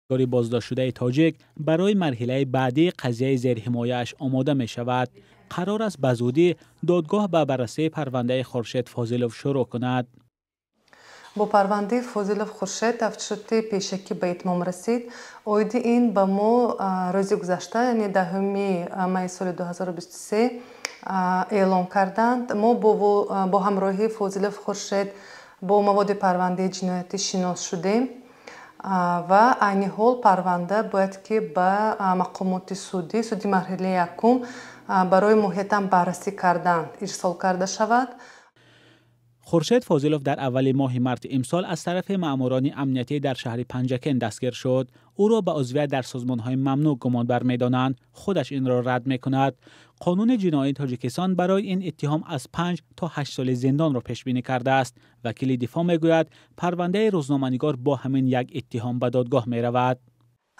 Боздоштшудаи тоҷик барои марҳилаи баъдии қазияи зерҳимояаш омода мешавад. Қарор аст ба зудӣ додгоҳ ба баррасии парвандаи Хуршед Фозилов шурӯъ кунад. Бо парвандаи Фозилов Хуршед тафтишоти пешакӣ ба итмом расид. Оиди ин ба мо рӯзи гузашта, яъне 10 майи соли 2023 эълон карданд. Мо бо ҳамроҳии Фозилов Хуршед бо маводи парвандаи ҷиноятӣ шинос шудем ва айни ҳол парванда бояд ки ба мақомоти судӣ, суди марҳилаи якум барои моҳиятан баррасӣ кардан ирсол карда шавад. Хуршед Фозилов дар аввали моҳи марти имсол аз тарафи маъмурони амниятӣ дар шаҳри Панҷакент дастгир шуд. Ӯро ба узвият дар созмонҳои мамнӯъ гумонбар медонанд. Худаш инро рад мекунад. Қонуни ҷиноии Тоҷикистон барои ин иттиҳом аз 5 то 8 соли зиндонро пешбинӣ кардааст. Вакили дифоъ мегӯяд, парвандаи рӯзноманигор бо ҳамин як иттиҳом ба додгоҳ меравад.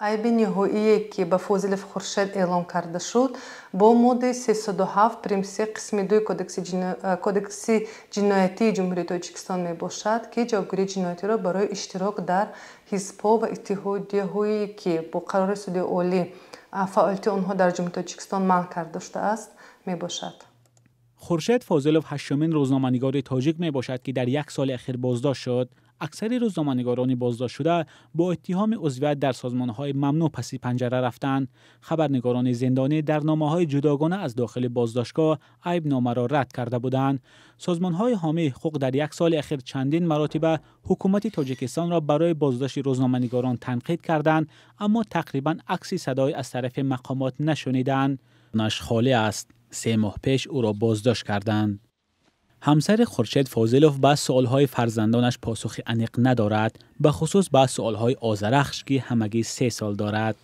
Айби ниҳоие, ки ба Фозилов Хуршед эълон карда шуд, бо моддаи 307 прим 3 қисми 2 Кодекси ҷиноятии Ҷумҳурии Тоҷикистон мебошад, ки ҷавобгирии ҷиноятиро барои иштирок дар ҳизбҳо ва иттиҳодияҳое, ки бо қарори суди олӣ фаъолияти онҳо дар Ҷумҳурии Тоҷикистон манъ карда шудааст, мебошад. Хуршед Фозилов ҳаштумин рӯзноманигори тоҷик мебошад, ки дар як соли ахир боздошт шуд. Аксари рӯзноманигорони боздоштшуда бо иттиҳоми узвият дар созмонҳои мамнӯъ паси панҷара рафтанд. Хабарнигорони зиндонӣ дар номаҳои ҷудогона аз дохили боздоштгоҳ айбномаро рад карда буданд. Созмонҳои ҳомии ҳуқуқ дар як соли ахир чандин маротиба ҳукумати Тоҷикистонро барои боздошти рӯзноманигорон танқид карданд, аммо тақрибан акси садое аз тарафи мақомот нашуниданд. Наш холӣ аст. 3 моҳ пеш ӯро боздошт карданд. Ҳамсари Хуршед Фозилов ба суолҳои фарзандонаш посухи аниқ надорад, ба хусус ба суолҳои Озарахш, ки ҳамагӣ 3 сол дорад.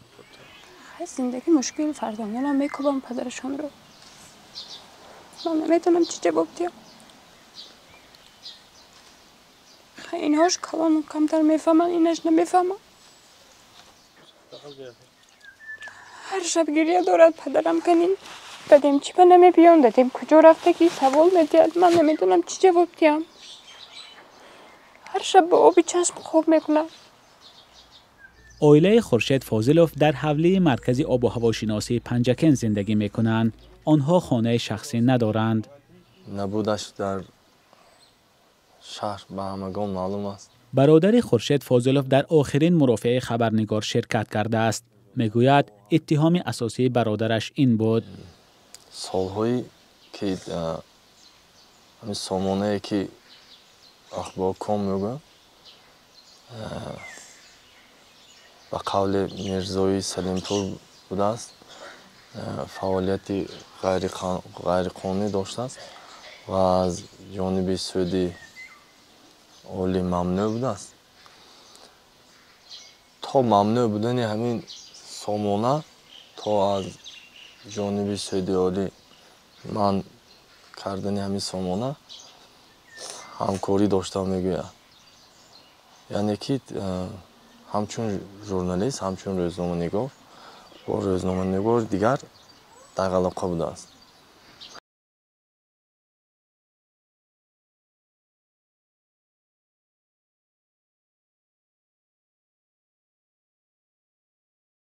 Зиндагӣ мушкил, фарзандонам мекӯбам падарашонро. Ман наметавонам чӣ ҷавоб диҳам. Инҳош калон камтар мефаҳманд, инаш намефаҳмам. Ҳар шаб гиря дорад падарам канин. Дадем чӣ ба намебиён, дадем куҷо рафтагӣ, савол медиҳад, ман намедонам чӣ ҷавоб диҳам. Ҳар шаб бо оби чашм хоб мекунам. Оилаи Хуршед Фозилов дар ҳавлии маркази обу ҳавошиносии Панҷакент зиндагӣ мекунанд. Онҳо хонаи шахсӣ надоранд. Набудаш дар шаҳр ба ҳамагон маълум аст. Бародари Хуршед Фозилов дар охирин мурофиаи хабарнигор ширкат кардааст. Мегӯяд, иттиҳоми асосии бародараш ин буд. Солҳое ки ҳамин сомонае ки ахборком мегӯям, ба қавли Мирзои Салимпур будааст, фаъолияти ғайриқонунӣ доштааст ва аз ҷониби суди олӣ мамнӯъ будааст. То мамнӯъ будани ҳамин сомона, то аз ҷониби суди олӣ манъ кардани ҳамин сомона ҳамкорӣ дошта мегӯяд. Яъне ки ҳамчун журналист, ҳамчун рӯзноманигор бо рӯзноманигори дигар дар алоқа будааст.